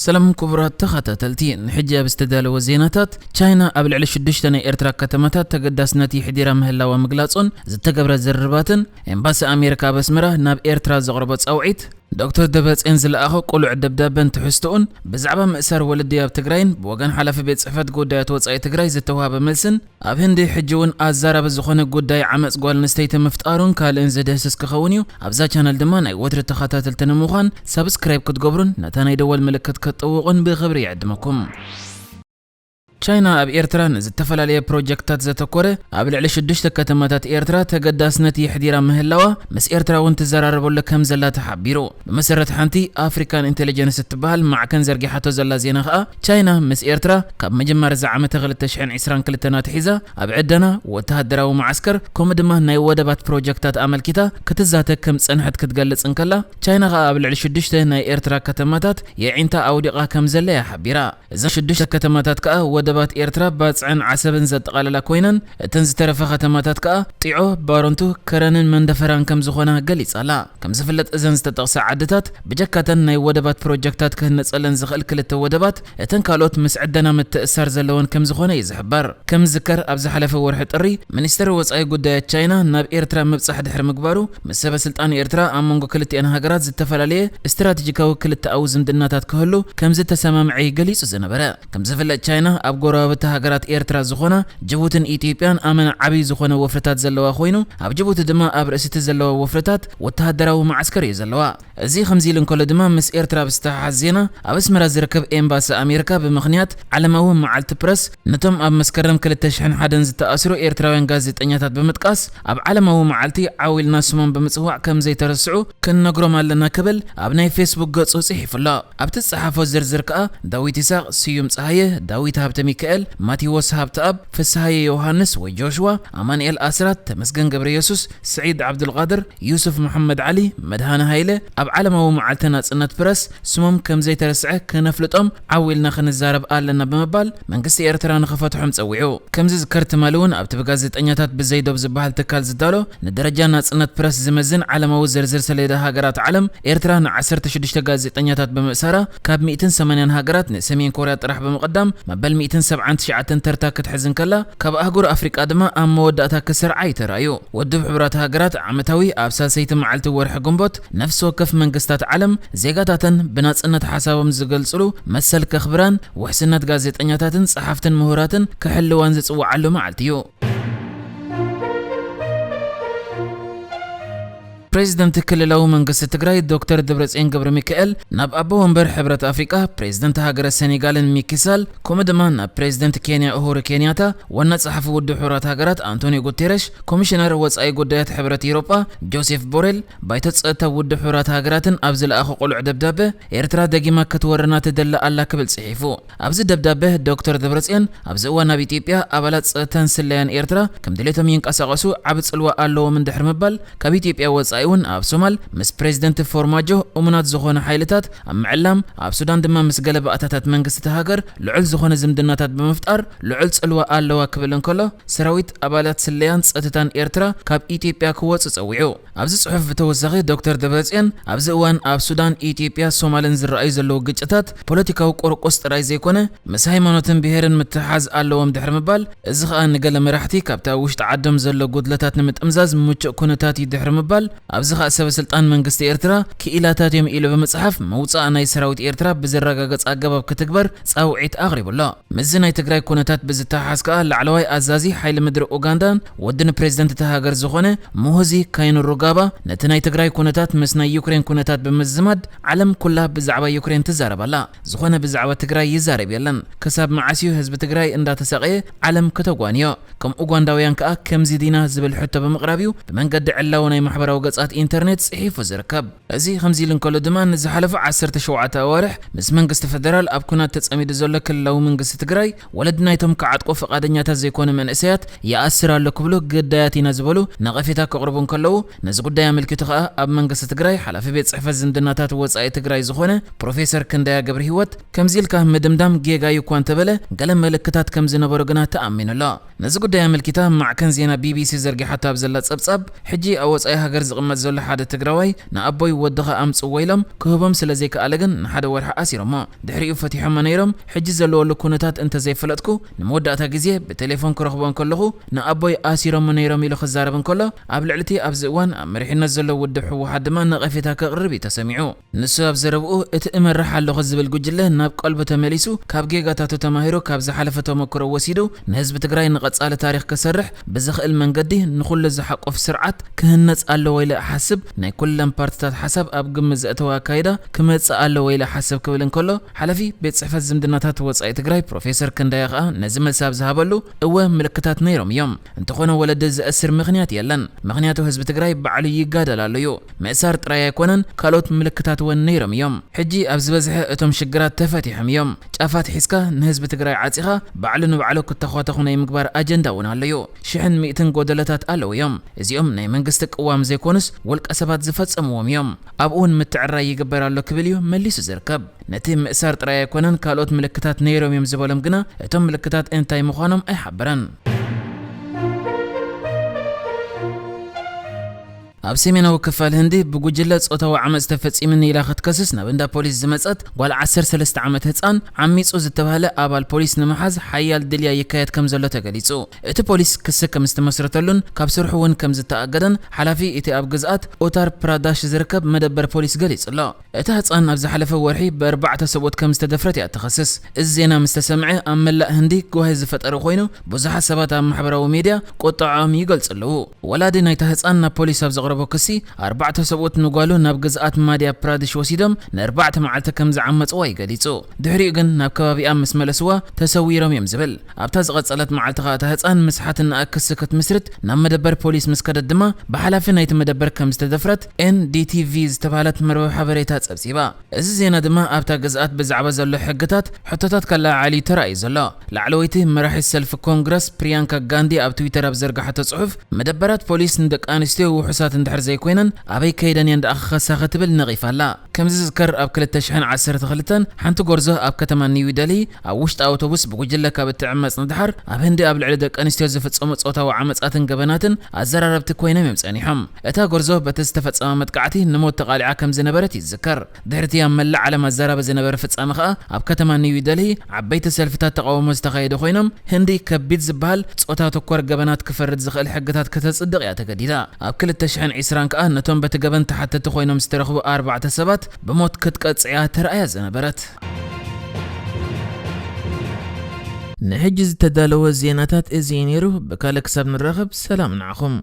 ሰላም ክቡራት ተኸታተልቲ፣ ንሕጂ ኣብ ዝተዳለወ ዜናታት፣ ቻይና ኣብ ልዕሊ ሽዱሽተ ናይ ኤርትራ ከተማታት ተገዳስነት ይሕዲራ ምህላዋ ምግላጹን ዝተገብረ ዝርርባትን፣ ኤምባሲ ኣሜሪካ ኣብ ኣስመራ ናብ ኤርትራ ዘቕረቦ ጻውዒት፣ ዶክተር ደብረጽዮን ዝለኣኾ ቅሉዕ ደብዳበን ትሕዝቶኡን፣ ብዛዕባ ምእሳር ወለዲ ኣብ ትግራይን ብወገን ሓላፊ ቤት ጽሕፈት ጉዳያት ወጻኢ ትግራይ ዝተዋህበ መልስን፣ ኣብ ህንዲ ሕጂ እውን ኣዛራቢ ዝኾነ ጉዳይ ዓመጽ ጓል ኣንስተይቲ ምፍጣሩን ካልእን ዝድህስስ ክኸውን እዩ። ኣብዛ ቻነል ድማ ናይ ወትሪ ተኸታተልቲ ንምዃን ሳብስክራይብ ክትገብሩን ነታ ናይ ደወል ምልክት ክትጥውቑን ብኽብሪ ይዕድመኩም። ቻይና ኣብ ኤርትራ ንዝተፈላለየ ፕሮጀክትታት ዘተኮረ ኣብ ልዕሊ ሽዱሽተ ከተማታት ኤርትራ ተገዳስነት የሕዲራ ምህላዋ ምስ ኤርትራ እውን ትዘራረበሉ ከም ዘላ ተሓቢሩ። ብመሰረት ሓንቲ ኣፍሪካን ኢንቴሊጀንስ እትበሃል ማዕከን ዘርጊሓቶ ዘላ ዜና ከኣ፣ ቻይና ምስ ኤርትራ ካብ መጀመርያ እዚ ዓመተ ክልተ ሽሕን ዕስራን ክልተን ኣትሒዛ ኣብ ዕደና፣ ወተሃደራዊ መዓስከር፣ ከምኡ ድማ ናይ ወደባት ፕሮጀክታት ኣመልኪታ ክትዛተ ከም ጸንሐት ክትገልጽ እንከላ፣ ቻይና ከኣ ኣብ ልዕሊ ሽዱሽተ ናይ ኤርትራ ከተማታት የዒንታ ኣውዲቓ ከም ዘላ እያ ሓቢራ። እዘን ሽዱሽተ ከተማታት ከኣ ወደባት ኤርትራ ባጽዕን ዓሰብን ዘጠቓለላ ኮይነን፣ እተን ዝተረፋ ከተማታት ከኣ ጢዖ፣ ባረንቱ፣ ከረንን መንደፈራን ከም ዝኾና ገሊጻ ኣላ። ከም ዝፍለጥ፣ እዘን ዝተጠቕሳ ዓድታት ብጀካተን ናይ ወደባት ፕሮጀክታት ክህነጸለን ዝኽእል ክልተ ወደባት፣ እተን ካልኦት ምስ ዕደና ምትእስሳር ዘለወን ከም ዝኾነ እዩ ዝሕበር። ከም ዝዝከር፣ ኣብ ዝሓለፈ ወርሒ ጥሪ፣ ሚኒስትሪ ወጻኢ ጉዳያት ቻይና ናብ ኤርትራ ምብጻሕ ድሕሪ ምግባሩ፣ ምስ ሰበ ስልጣን ኤርትራ ኣብ መንጎ ክልቲኣን ሃገራት ዝተፈላለየ ስትራቴጂካዊ ክልተኣዊ ዝምድናታት ክህሉ ከም ዝተሰማምዐ እዩ ገሊጹ ዝነበረ። ከም ዝፍለጥ፣ ቻይና ኣብ ጎረባብቲ ሃገራት ኤርትራ ዝኾና ጅቡትን ኢትዮጵያን ኣመና ዓብዪ ዝኾነ ወፍርታት ዘለዋ ኮይኑ፣ ኣብ ጅቡቲ ድማ ኣብ ርእሲቲ ዘለዋ ወፍርታት ወተሃደራዊ መዓስከር እዩ ዘለዋ። እዚ ከምዚ ኢሉ እንከሎ ድማ፣ ምስ ኤርትራ ብዝተሓሓዝ ዜና፣ ኣብ ኣስመራ ዝርከብ ኤምባሲ ኣሜሪካ ብምኽንያት ዓለማዊ መዓልቲ ፕረስ፣ ነቶም ኣብ መስከረም ክልተ ሽሕን ሓደን ዝተኣስሩ ኤርትራውያን ጋዜጠኛታት ብምጥቃስ፣ ኣብ ዓለማዊ መዓልቲ ዓው ኢልና ስሞም ብምጽዋዕ ከም ዘይተረስዑ ክንነግሮም ኣለና ክብል ኣብ ናይ ፌስቡክ ገጹ ጽሒፉ ኣሎ። ኣብቲ ዝጸሓፎ ዝርዝር ከኣ፣ ዳዊት ይስሐቅ፣ ስዩም ጸሃየ፣ ዳዊት ሃብተ ሚካኤል፣ ማቴዎስ ሃብተኣብ፣ ፍስሃየ ዮሃንስ ወይ ጆሽዋ፣ ኣማኑኤል ኣስራት፣ ተመስገን ገብረ የሱስ፣ ስዒድ ዓብዱልቃድር፣ ዩሱፍ መሓመድ ዓሊ፣ መድሃነ ሃይለ፣ ኣብ ዓለማዊ መዓልቲ ናጽነት ፕረስ ስሞም ከም ዘይተረስዐ ክነፍልጦም ዓው ኢልና ክንዛረብ ኣለና ብምባል፣ መንግስቲ ኤርትራ ንኽፈትሖም ጸዊዑ። ከም ዝዝከር፣ ትማሊ እውን ኣብቲ ብጋዜጠኛታት ብዘይ ዶብ ዝበሃል ትካል ዝዳሎ ንደረጃ ናጽነት ፕረስ ዝመዝን ዓለማዊ ዝርዝር ሰሌዳ ሃገራት ዓለም፣ ኤርትራ ንዓሰርተ ሽዱሽተ ጋዜጠኛታት ብምእሳራ፣ ካብ ሚእትን ሰማንያን ሃገራት ንሰሜን ኮርያ ጥራሕ ብምቕዳም፣ መበል ሚእትን ሰብዓን ትሽዓተን ተርታ ክትሕዝ እንከላ፣ ካብ ኣህጉር ኣፍሪቃ ድማ ኣብ መወዳእታ ክስርዓ እዩ ተራእዩ። ውድብ ሕቡራት ሃገራት ዓመታዊ ኣብ ሳልሰይቲ መዓልቲ ወርሒ ግንቦት፣ ነፍሲ ወከፍ መንግስታት ዓለም ዜጋታተን ብናጽነት ሓሳቦም ዝገልጽሉ መሰል ከኽብራን፣ ውሕስነት ጋዜጠኛታትን ጸሓፍትን ምሁራትን ክሕልዋን ዝጽውዓሉ መዓልቲ እዩ። ፕሬዚደንት ክልላዊ መንግስቲ ትግራይ ዶክተር ደብረጽዮን ገብረ ሚካኤል ናብ ኣቦ ወንበር ሕብረት ኣፍሪቃ ፕሬዚደንት ሃገረ ሴኔጋልን ሚኪ ሳል፣ ከምኡ ድማ ናብ ፕሬዚደንት ኬንያ ኡሁሩ ኬንያታ፣ ዋና ጸሓፊ ውድብ ሕቡራት ሃገራት ኣንቶኒዮ ጉቴረሽ፣ ኮሚሽነር ወጻኢ ጉዳያት ሕብረት ኤውሮጳ ጆሴፍ ቦሬል፣ ባይቶ ጸጥታ ውድብ ሕቡራት ሃገራትን ኣብ ዝለኣኾ ቅሉዕ ደብዳበ፣ ኤርትራ ደጊማ ክትወረና ትደሊ ኣላ ክብል ጽሒፉ። ኣብዚ ደብዳበ ዶክተር ደብረጽዮን፣ ኣብዚ እዋን ኣብ ኢትዮጵያ ኣባላት ጸጥታን ስለያን ኤርትራ ከም ድሌቶም ይንቀሳቐሱ ዓቢ ጽልዋ ኣለዎም እንድሕር ምባል፣ ካብ ኢትዮጵያ ወጻኢ እውን ኣብ ሶማል ምስ ፕሬዚደንት ፎርማጆ እሙናት ዝኾኑ ሓይልታት ኣብ ምዕላም፣ ኣብ ሱዳን ድማ ምስ ገለ ባእታታት መንግስቲ እታ ሃገር ልዑል ዝኾነ ዝምድናታት ብምፍጣር ልዑል ጽልዋ ኣለዋ ክብል እንከሎ፣ ሰራዊት፣ ኣባላት ስለያን ጸጥታን ኤርትራ ካብ ኢትዮጵያ ክወጹ ጸዊዑ። ኣብዚ ጽሑፍ ብተወሳኺ ዶክተር ደብረጽዮን፣ ኣብዚ እዋን ኣብ ሱዳን፣ ኢትዮጵያ፣ ሶማልን ዝረኣዩ ዘለዉ ግጭታት ፖለቲካዊ ቆርቆስ ጥራይ ዘይኮነ፣ ምስ ሃይማኖትን ብሄርን ምትሕሓዝ ኣለዎም ድሕሪ ምባል፣ እዚ ኸኣ ንገለ መራሕቲ ካብቲ ኣብ ውሽጢ ዓዶም ዘሎ ጉድለታት ንምጥምዛዝ ምቹእ ኩነታት እዩ ድሕሪ ምባል፣ ኣብዚ ኸኣ ሰበ ስልጣን መንግስቲ ኤርትራ ክኢላታት እዮም ኢሉ ብምጽሓፍ፣ ምውጻእ ናይ ሰራዊት ኤርትራ ብዘረጋግጽ ኣገባብ ክትግበር ጻውዒት ኣቕሪቡ ኣሎ። ምስዚ ናይ ትግራይ ኩነታት ብዝተሓሓዝ ከኣ፣ ላዕለዋይ ኣዛዚ ሓይሊ ምድሪ ኡጋንዳን ወዲ ንፕሬዚደንት እታ ሃገር ዝኾነ ሙሁዚ ካይኑሩጋባ፣ ነቲ ናይ ትግራይ ኩነታት ምስ ናይ ዩክሬን ኩነታት ብምዝማድ፣ ዓለም ኩላ ብዛዕባ ዩክሬን ትዛረብ ኣላ። ዝኾነ ብዛዕባ ትግራይ ይዛረብ የለን። ክሳብ መዓስ እዩ ህዝቢ ትግራይ እንዳተሳቐየ ዓለም ክተጓንዮ? ከም ኡጋንዳውያን ከኣ ከምዚ ዲና ዝብል ሕቶ ብምቕራብ እዩ ብመንገዲ ዕላዊ ናይ ማሕበራዊ ገጻት ኢንተርኔት ጽሒፉ ዝርከብ። እዚ ከምዚ ኢሉ እንከሎ ድማ፣ ንዝሓለፉ ዓሰርተ ሸውዓተ ኣዋርሕ ምስ መንግስቲ ፈደራል ኣብ ኩናት ተጸሚዱ ዘሎ ክልላዊ መንግስቲ ትግራይ፣ ወለዲ ናይቶም ክዓጥቁ ፍቓደኛታት ዘይኮኑ መንእሰያት ይኣስር ኣሎ ክብሉ ግዳያት ኢና ዝበሉ ነቐፌታ ከቕርቡ እንከለዉ፣ ነዚ ጉዳይ ኣመልኪቱ ከኣ ኣብ መንግስቲ ትግራይ ሓላፊ ቤት ጽሕፈት ዝምድናታት ወጻኢ ትግራይ ዝኾነ ፕሮፌሰር ክንደያ ገብረሂወት፣ ከምዚ ኢልካ ምድምዳም ጌጋ እዩ እኳ እንተበለ፣ ገለ ምልክታት ከም ዝነበሩ ግና ተኣሚኑ ኣሎ። ነዚ ጉዳይ ኣመልኪታ ማዕከን ዜና ቢቢሲ ዘርጊሓቶ ኣብ ዘላ ጸብጻብ፣ ሕጂ ኣብ ወጻኢ ሃገር ዝቕመጥ ዘሎ ሓደ ትግራዋይ ንኣቦይ ወድኻ ኣምጽዎ ኢሎም ክህቦም ስለ ዘይከኣለ ግን ንሓደ ወርሒ ኣሲሮሞ። ድሕሪኡ ፈቲሖሞ ነይሮም። ሕጂ ዘለወሉ ኩነታት እንተዘይፈለጥኩ ንመወዳእታ ግዜ ብቴሌፎን ክረኽቦ እንከለኹ ንኣቦይ ኣሲሮሞ ነይሮም ኢሉ ክዛረብ እንከሎ፣ ኣብ ልዕሊ እቲ ኣብዚ እዋን ኣብ መሪሕነት ዘሎ ውድብ ህወሓት ድማ ነቐፌታ ከቕርብ እዩ ተሰሚዑ። ንሱ ኣብ ዘረብኡ እቲ እመርሕ ኣለኹ ዝብል ጉጅለ ናብ ቀልቡ ተመሊሱ ካብ ጌጋታቱ ተማሂሩ ካብ ዝሓለፈ ተመክሮ ወሲዱ ንህዝቢ ትግራይ ንቐጻሊ ታሪኽ ክሰርሕ ብዝኽእል መንገዲ ንኹሉ ዝሓቁፍ ስርዓት ክህነጽ ኣለዎ ኢለ እሓስብ። ናይ ኩለን ፓርትታት ሓሳብ ኣብ ግምት ዘእተወ ኣካይዳ ክመጽእ ኣለዎ ኢለ እሓስብ ክብል እንከሎ፣ ሓላፊ ቤት ጽሕፈት ዝምድናታት ወጻኢ ትግራይ ፕሮፌሰር ክንዳያ ከኣ ነዚ መልሲ ኣብ ዝሃበሉ፣ እወ ምልክታት ነይሮም እዮም። እንተኾነ ወለዲ ዘእስር ምኽንያት የለን። ምኽንያቱ ህዝቢ ትግራይ ባዕሉ ይጋደል ኣሎ እዩ። ምእሳር ጥራይ ኣይኮነን፣ ካልኦት ምልክታት እውን ነይሮም እዮም። ሕጂ ኣብ ዝበዝሐ እቶም ሽግራት ተፈቲሖም እዮም። ጫፋት ሒዝካ ንህዝቢ ትግራይ ዓጺኻ ባዕሉ ንባዕሉ ክተኾተኹ ናይ ምግባር ኣጀንዳ እውን ኣሎ እዩ። ሽሕን ሚእትን ጎደለታት ኣለዉ እዮም። እዚኦም ናይ መንግስቲ ቅዋም ዘይኮኑስ ውልቀ ሰባት ዝፈጸምዎም እዮም። ኣብኡ እውን ምትዕራይ ይግበር ኣሎ ክብል እዩ መሊሱ ዝርከብ። ነቲ ምእሳር ጥራይ ኣይኮነን ካልኦት ምልክታት ነይሮም እዮም ዝበሎም ግና እቶም ምልክታት እንታይ ምዃኖም ኣይሓበረን። ኣብ ሰሜናዊ ክፋል ህንዲ ብጉጅለ ጾታዊ ዓመጽ ተፈጺሙኒ ኢላ ክትከስስ ናብ እንዳ ፖሊስ ዝመጸት ጓል ዓሰርተ ሰለስተ ዓመት ህጻን ዓሚጹ ዝተባህለ ኣባል ፖሊስ ንምሓዝ ሓያል ድልያ ይካየድ ከም ዘሎ ተገሊጹ። እቲ ፖሊስ ክሲ ከም ዝተመስረተሉን ካብ ስርሑ እውን ከም ዝተኣገደን ሓላፊ እቲ ኣብ ግዝኣት ኡታር ፕራዳሽ ዝርከብ መደበር ፖሊስ ገሊጹ ኣሎ። እታ ህጻን ኣብ ዝሓለፈ ወርሒ ብኣርባዕተ ሰብኡት ከም ዝተደፍረት እያ እትኸስስ። እዚ ዜና ምስ ተሰምዐ ኣብ መላእ ህንዲ ጓሂ ዝፈጠረ ኮይኑ ብዙሓት ሰባት ኣብ ማሕበራዊ ሚድያ ቁጥዖም ይገልጹ ኣለዉ። ወላዲ ናይታ ህጻን ናብ ፖሊስ ኣብ ዘቕረቦ ክሲ ኣርባዕተ ሰብኡት ንጓሉ ናብ ግዝኣት ማድያ ፕራድሽ ወሲዶም ንኣርባዕተ መዓልቲ ከም ዝዓመጽዋ እዩ ገሊጹ። ድሕሪኡ ግን ናብ ከባቢኣ ምስ መለስዋ ተሰዊሮም እዮም ዝብል። ኣብታ ዝቐጸለት መዓልቲ ከኣ እታ ህጻን ምስሓት እናኣ ክሲ ክትምስርት ናብ መደበር ፖሊስ ምስ ከደት ድማ ብሓላፊ ናይቲ መደበር ከም ዝተደፍረት ኤንዲቲቪ ዝተባህለት መርበብ ሓበሬታ ጸብጺባ። እዚ ዜና ድማ ኣብታ ግዝኣት ብዛዕባ ዘሎ ሕግታት ሕቶታት ከለዓዕል እዩ ተራእዩ ዘሎ። ላዕለወይቲ መራሒት ሰልፊ ኮንግረስ ፕሪያንካ ጋንዲ ኣብ ትዊተር ኣብ ዘርጋሓቶ ጽሑፍ፣ መደበራት ፖሊስ ንደቂ ኣንስትዮ ውሑሳት እንድሕር ዘይኮይነን ኣበይ ከይደን እየን ደኣ ክኸሳ ክትብል ነቒፋ ኣላ። ከምዚ ዝዝከር ኣብ ክልተ ሽሕን ዓሰርተ ክልተን ሓንቲ ጎርዞ ኣብ ከተማ ኒው ደልሂ ኣብ ውሽጢ ኣውቶቡስ ብጉጅለ ካብ እትዕመጽ ንድሓር ኣብ ህንዲ ኣብ ልዕሊ ደቂ ኣንስትዮ ዝፍጸሙ ጾታዊ ዓመጻትን ገበናትን ኣዘራረብቲ ኮይኖም እዮም ጸኒሖም። እታ ጎርዞ በቲ ዝተፈጸመ መጥቃዕቲ ንሞት ተቓሊዓ ከም ዝነበረት ይዝከር። ድሕሪቲ ኣብ መላእ ዓለም ኣዘራቢ ዝነበረ ፍጻመ ከኣ ኣብ ከተማ ኒው ደልሂ ዓበይቲ ሰልፍታት ተቓውሞ ዝተኻየዱ ኮይኖም ህንዲ ከቢድ ዝበሃል ጾታ ተኮር ገበናት ክፈርድ ዝኽእል ሕግታት ከተጽድቕ እያ ተገዲዳ። ኣብ ክልተ ሽሕን ዕስራን ከኣ ነቶም በቲ ገበን ተሓተቲ ኮይኖም ዝተረኽቡ ኣርባዕተ ሰባት ብሞት ክትቀጽዕ እያ ተራእያ ዝነበረት። ንሕጂ ዝተዳለወ ዜናታት እዚ እዩ ነይሩ። ብካልእ ክሳብ ንራኸብ ሰላም ንዓኹም።